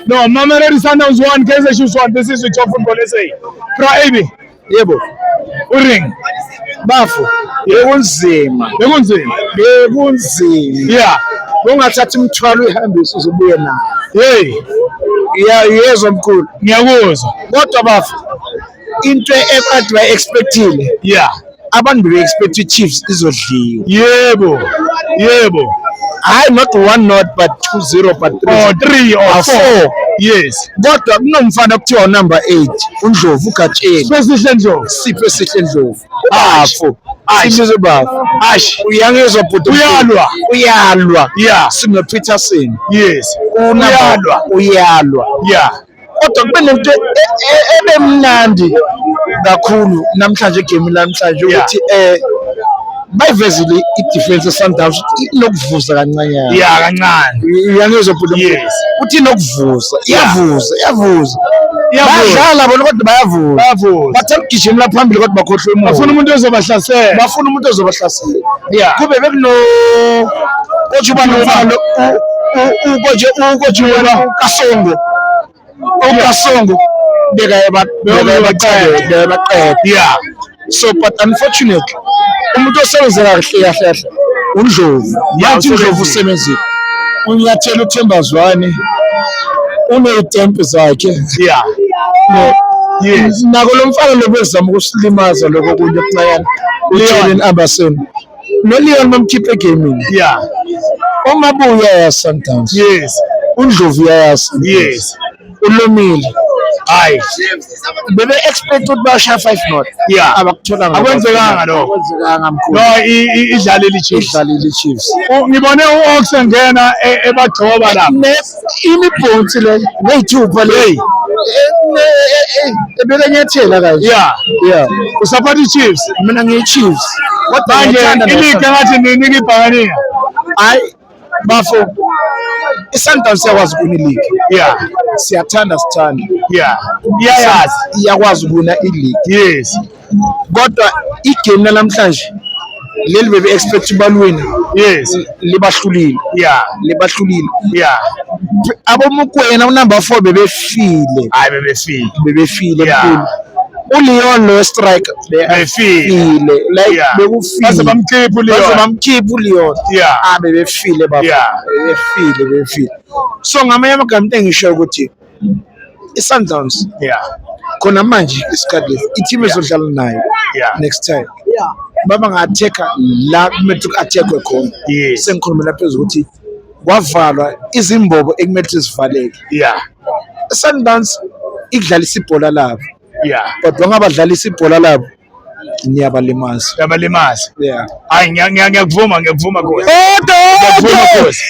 No, Mamelodi Sundowns 1, Kaizer Chiefs 1. This is the Top Football SA. Bra AB, Yebo. Uring. Bafo, bekunzima. Bekunzima. Bekunzima. Ungathatha imithwalo uyihambise uzobuye nayo. Hey, Ya, yezwa mkhulu. Ngiyakuzwa. Kodwa bafo, into ekade bayi-expectile, abantu bebe-expect i-Chiefs izodliwa. Yebo. Yebo. Hayi, not one not but 2-0 but 3 Or 3 or or 4. 4. Yes. Kodwa kunomfana kuthiwa number 8, uNdlovu uGatsheni. Siphesihle Ndlovu. Sipho Sihle Ndlovu. Ash. Bafo. Ash. Simizwe bafo. Ash. Uyangizwa bhuti? Uyalwa. Uyalwa. Sino Peterson. Uyalwa. Uyalwa. Kodwa kube nento ebemnandi kakhulu namhlanje, egame namhlanje, ukuthi bayivezile i-defense ye-Sundowns ukuthi inokuvuza kancanyana. Yeah, kancane. Uyangizwa bhuti? Yes. Uthi inokuvuza, iyavuza, iyavuza. Iyavuza. Bayadlala bona kodwa bayavuza. Bayavuza. Bathanda ukugijimela phambili kodwa bakhohlwe emuva. Bafuna umuntu ozobahlasela. Bafuna umuntu ozobahlasela. Yeah. Kube bekuno coach ubani ubani ucoach uKasongo, uKasongo bekayebaqeda. So but unfortunately umuntu osebenze kahle kahle kahle uNdlovu. Yathi uNdlovu usebenzile, unyathela uThemba Zwane, uney'tempu zakhe. Nako lo mfana lo bezama ukusilimaza lokho kunye okuncanyana, uJalen Anderson noLeon, bamkhiphe egamini. Umabuya ya Sundowns. UNdlovu ya Sundowns. Ulomile. Hayi. Bebe expect ukuthi bashaya 5 not. Abakutholanga. Akwenzekanga lokho. Akwenzekanga, mkhulu. No, idlalile iChiefs. Idlalile iChiefs. Ngibone u-Ox engena ebagcoba lapha. Imibhonsi le ney'thupha le. Hey. Ebekanyathela kanje. Usupport iChiefs. Mina ngiyi-Chiefs. Kodwa Manje ngiyayithanda iligi ne-Sundowns. engathi ninika ibhakaniya. Hayi bafo, i-Sundowns iyakwazi ukuwina iligi. Siyathanda, sithanda. Iyayazi. Iyakwazi ukuwina iligi. Kodwa igame namhlanje leli bebe expect balwina, libahlulile. Libahlulile. AboMokoena unumber 4 bebefile. Hayi, bebefile. Bebefile, mkhulu. ULeon lo striker Befile. befile like bekufile. Baze bamkhipha uLeon. Baze bamkhipha uLeon. Ah, bebefile baba. Bebefile, bebefile. So ngamanye amagama, into engisho ukuthi i-Sundowns khona manje isikhathi lesi, i-team ezodlala nayo next time, baba nga-attack-a la kumele ku-attack-we khona. Sengikhulumela phezu ukuthi kwavalwa izimbobo ekumele ukuthi zivaleke. Sundowns ikudlalisa ibhola labo, kodwa ngabadlalisa ibhola labo niyabalimaza. Yabalimaza. Yeah. Hayi, ngiyakuvuma, ngiyakuvuma, Nkosi. Kodwa Ngiyakuvuma, Nkosi.